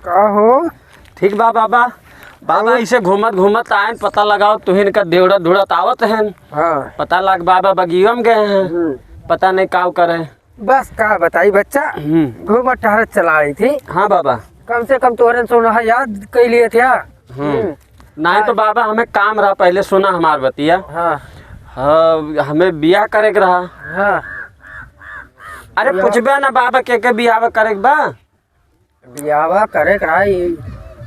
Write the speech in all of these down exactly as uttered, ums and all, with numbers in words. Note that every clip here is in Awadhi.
का हो? ठीक बा बाबा। बाबा, और? ऐसे घूमत घूमत आयन, पता लगाओ तुहिन का देवड़त धुड़त आवत हन। हाँ। पता लाग बाबा बगियो में गए हैं। हम्म। पता नहीं काव करे। बस का बताई बच्चा, हम्म। घूमत टहरत चला आई थी। हाँ बाबा। कम से कम तोहरे सोना याद कई लिए थे। हम्म। हम्म। नहीं तो हाँ। बाबा, हमें काम रहा, पहले सुना हमार बतिया। हाँ। हाँ, हमें बियाह करे के रहा। हाँ। अरे बियाह? पूछबे ना बाबा, के के बियाह करे के बा? बियाह करे के रहा, ये,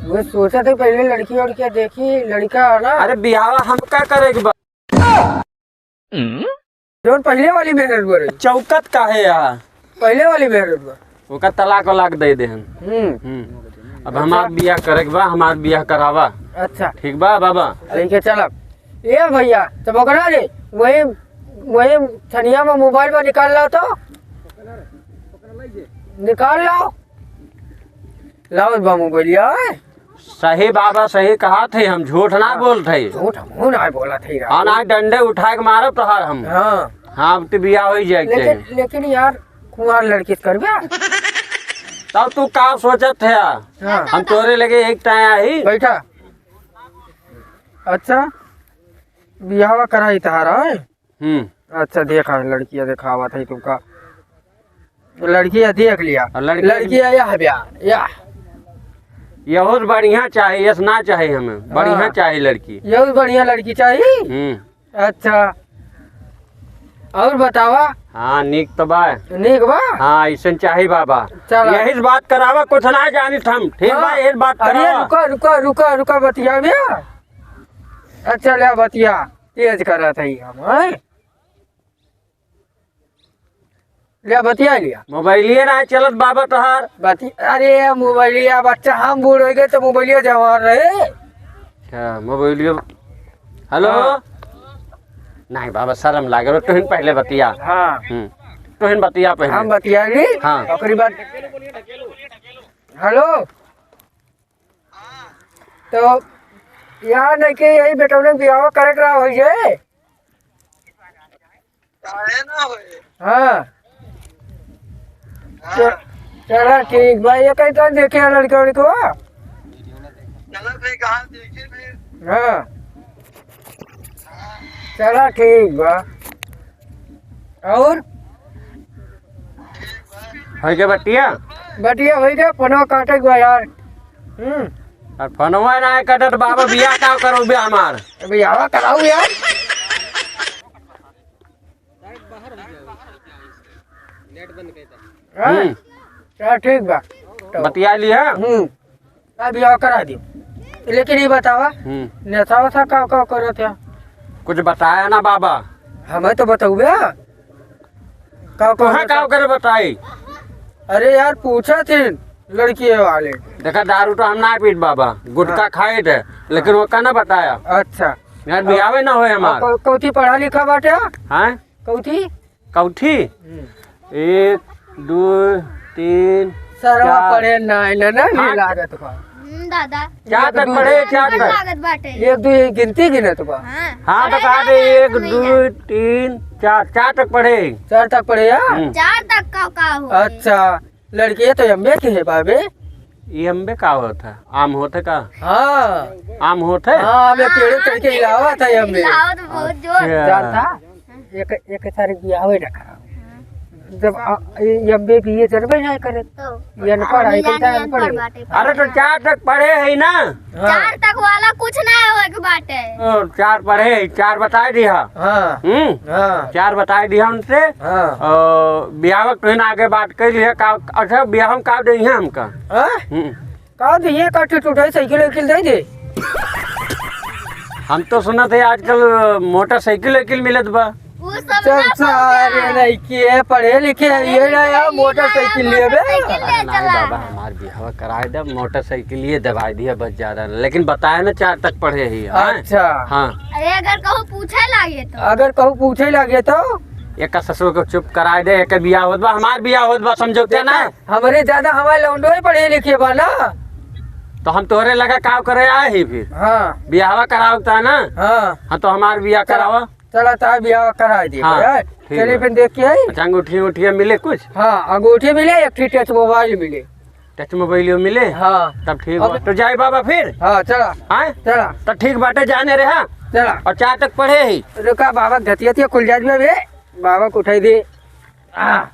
वो सोचा थे पहले लड़की वड़किया देखी, लड़का है ना। अरे बियाह हमका करे के बा? जौन पहिले वाली मेहररुआ रही। चौकत काहे आ? पहिले वाली मेहररुआ। ओका तलाक वलाक दे दे हम। हम्म। हम्म। अब अच्छा। हमार बियाह करे के बा, हमार बियाह करावा। अच्छा। ठीक बा बाबा? लेके चलब। ए भैया, तब ओकरा रे, वही, वही छनिया में मोबाइल में निकाल लाओ तो। निकाल लाओ। लाओ बा मोबाइलिया। सही बाबा, सही कहा थे, हम झूठ ना हाँ, बोल थे। झूठ हमहू ना बोला थे यार। हाँ, ना डंडे उठा के मारब तोहार हम। हाँ। हाँ, अब तो बियाह हो ही जाए के लेकिन, चाहिए। लेकिन यार, कुंवार लड़की से करबे? तब तू का सोचत है? हाँ। हम तोरे लगे एक टाइम आई। बैठा। अच्छा, बियाह कराई तहारा है? हम्म। अच्छा, देखा, लड़किया देखावत है तुमका। लड़किया देख लिया। और लड़की लड़किया यह ब्या, यह। यहू से बढ़िया चाही, यस ना चाही हमें। बढ़िया हाँ। चाही लड़की। यहू से बढ़िया लड़की चाही? हम्म। अच्छा। और बतावा? हाँ, नीक तो बा। नीक बा? हाँ, ऐसन चाही बाबा। चला। यही से बात करावा, कुछ ना जानित हम। ठीक बा, हाँ। यही से बात अरे, करावा। रुका, रुका, रुका, रुका, बतिया भैया। अच्छा, ले बतिया। तेज करत है हम, हैं? ले बतिया लिया। मोबाइलिए ना चलत बाबा तोहार। बति-, अरे मोबाइलिया बच्चा, हम बूढ़ हो गए तो मोबाइलिया जवान रहे। अच्छा, मोबाइलिया। हेलो? हाँ। नहीं बाबा, शर्म लागे रो, तुहिन पहले बतिया। हाँ। हम्म। तुहिन बतिया पहले। हम बतिया ली? हाँ। ओकरी बाद, हेलो? तो यार नहीं के यही बेटौने बियाह करे के रहा होई जे। काहे ना होई? हाँ। हाँ। च-, चला ठीक बा, ये कहीं तो देखे हैं लड़का वड़का? चला भाई, कहाँ देखे भाई? हाँ। चला ठीक बा। और? होई के बतिया? बतिया होई के, फोनवा काटे के बा यार। हम्म। और फोनवा ना कटत बाबा, बियाह का करो बे हमार? बियाह कराऊ यार। हाँ? हम्म। चल ठीक बा। तो बतिया लिया? हम्म। अब बियाह करा दियो। लेकिन ये बतावा, हम्म। नशा वशा का, का करत है? कुछ बताया ना बाबा। हमें तो बतौबे। का, का तोहे नशा? का करे बताई? अरे यार, पूछा थे लड़की वाले। देखा, दारू तो हम ना पीत बाबा, गुटखा हाँ। खाए थे, लेकिन हाँ। वो का ना बताया। अच्छा। यार, बियाहे ना होए हमार। कौ-, कौथी पढ़ा लिखा बाटे? हाँ? कौथी? कौथी? हम्म। एक, दो, तीन, सरवा चार। पढ़े ना, ना, ना, नहीं हाँ। लागत बा। हम्म, दादा। चार तक पढ़े, चार तक। लागत बाटे। एक, दो, एक गिनती गिनत बा। हाँ। हाँ, तो कहा दे, एक, दो, तीन, चार, चार तक पढ़े। चार तक पढ़े, हाँ? हम्म। चार तक का, का हो? अच्छा, लड़की तो एम ए के है बाबे। ये एम ए का होत है? आम होत है का? हाँ। आम होत है? हाँ, आम पेड़ चढ़ के हिलावत है एम ए। हिलावत बहुत जोर। अच्छा। जानता? एक, एक सारे बियाहे ना कराओ। जब आ, ये एम ए बी ए जनबे ना करे। तो ये अनपढ़ है, अनपढ़ बाटे। अरे तो चार तक पढ़े है ना? हाँ। चार तक वाला कुछ ना होए के बाटे। ओ, चार पढ़े है, चार बताए दिया। हाँ। हम्म। हाँ। चार बताए दिया उनसे। हाँ। और बियाह के तुहिन आगे बात कर लिया का, अच्छा बियाह में का दे है हमका? हाँ? हम्म। का दे, ये काटे टूटे साइकिल वाइकिल दे दे। हम तो सुना थे आजकल मोटरसाइकिल वाइकिल मिलत बा। वो सब चल ना सारे पढ़े। लइके पढ़े लिखे हैं, ये ना यार मोटरसाइकिल लिए बे। मोटरसाइकिल ले अरे नहीं चला। बाबा, हमार बियाह कराए दे, मोटरसाइकिल ये दबाई दिया बस ज्यादा ना। लेकिन बताए ना चार तक पढ़े ही, हाँ? अच्छा। हाँ। अरे अगर कहूँ पूछे लागे तो? अगर कहूँ पूछे लागे तो? एक ससुर को चुप कराए दे, एक बियाह होत बा, हमार बियाह होत बा, समझौते ना? हमरे ज्यादा हमारे लौंडो ही पढ़े लिखे बा ना। तो हम तोहरे लगा काम करे आए ही फिर। हाँ। बियाहवा करावता ना? हाँ। हाँ, तो हमार बियाह चल। करावा। चला, तार बियाह कराइ दे, हाँ, हैं? ठीक चली बा। फिर देख के आई। अच्छा, अंगूठी उठिया मिले कुछ? हाँ, अंगूठी मिले, एक ठे टच मोबाइल मिले। टच मोबाइलियो मिले? हाँ। तब ठीक अब बा। तो जाए बाबा फिर? हाँ, चला। हाँ? चला। तो ठीक बाटे, जाने रे, हाँ? चला। और चार तक पढ़े ही। रुका, बाबा घतिया थिया खुल जात बा बे। बाबा को उठाई दे। आ।